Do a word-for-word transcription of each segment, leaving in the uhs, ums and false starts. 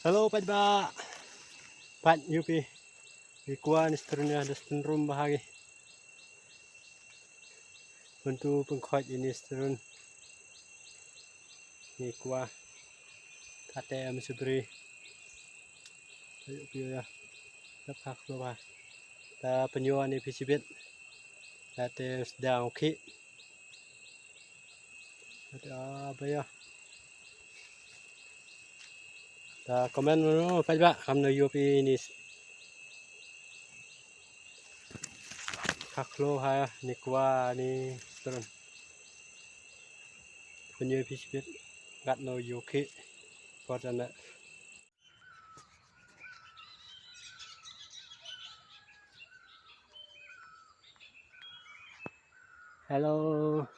Hello, paitba. Pait U P. Nikwa ni student ya, student room bahagi. Puntu pengkhoj ini student. Nikwa. Tate am subri. Ayo, ayo ya. Lap khak lo ba. Ta penyo ani phisibit. Tate sedang oke. Ada apa ya? Ta comment mo, paitba, ham no U P ni. Khak lo ha, nikwa ni student. Penyo phisibit, gat no U K. Por jana. Hello.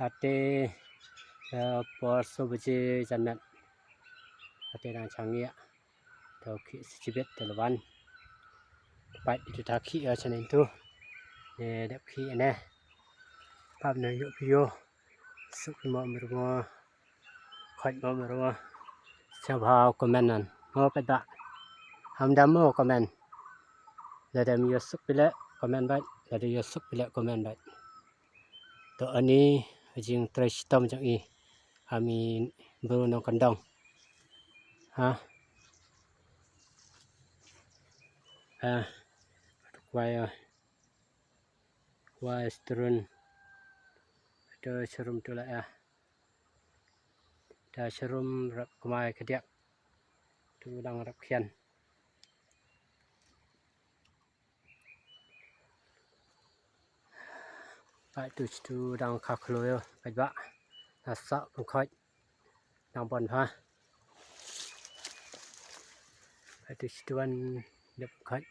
Ate, eh, por so baje janat. Ate nang changya. To khi sibit to lawan. Pait itu ta khi ya chanin tu. Ne dep khi ne. Pap ne yo yo. Suk mo mermo. Khoj mo mermo. Shabha comment non. Mo paitba. Ham dam mo comment. Lada mi yo suk pile comment bait. Lada yo suk pile comment bait. To ani jing trai chitom jong i. Ami bro nong kandong. Ha? Ha? Kwai, kwai student. To showroom tu la ya. Ta showroom rap kemai kediak. Tu dang rap khian. Pait tu chitu dang khak lo yo, paitba. Nasa pengkhoj dang pon pha. Pait tu chitu an dep pengkhoj.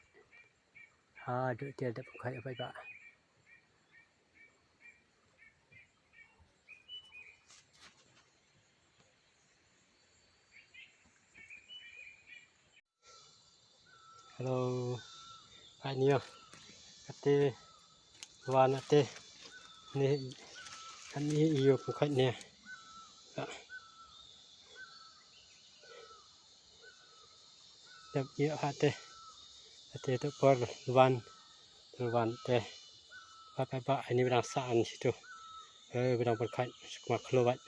Ha, du tel dep pengkhoj, paitba. Hello. Hai ni yo. Ate wan ate. Ni ani iyo pengkhoj ni. Dap iyo ate. Ate to por wan. Wan te. Apa ba ini berang saan situ. Eh, berang pengkhoj, sukma khlo bat.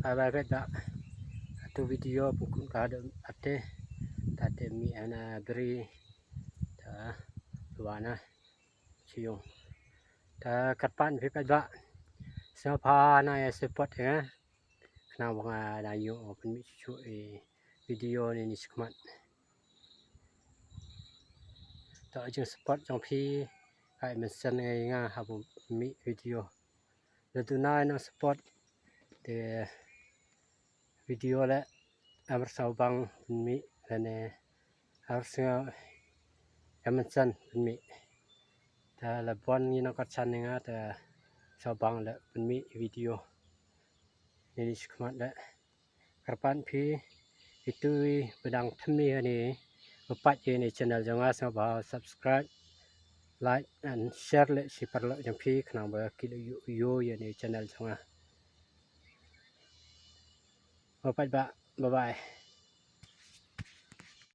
Bye bye paitba. Atu video pukun ka do ate. Tate mi ana bri. Ta luana. Chiyong. Ta karpan phi paitba. Shabha na ya support ya. Kena bang ada yo open mi chuchu e video ni ni sikmat. To jing support jong phi kai mention ngai nga habu mi video. Ladu nai nang support te video le amar saubang mi lene amar singa ya mention mi. Ta la bon ni nang kachan nga ta saubang le mi video. Ni ni sikmat le. Karpan phi itu bedang themi ani bepat ye ni channel jong a singba subscribe, like and share le si parlo jong phi khnang ba kilo yo yo ye ni channel jong a. Bepat ba, bye bye.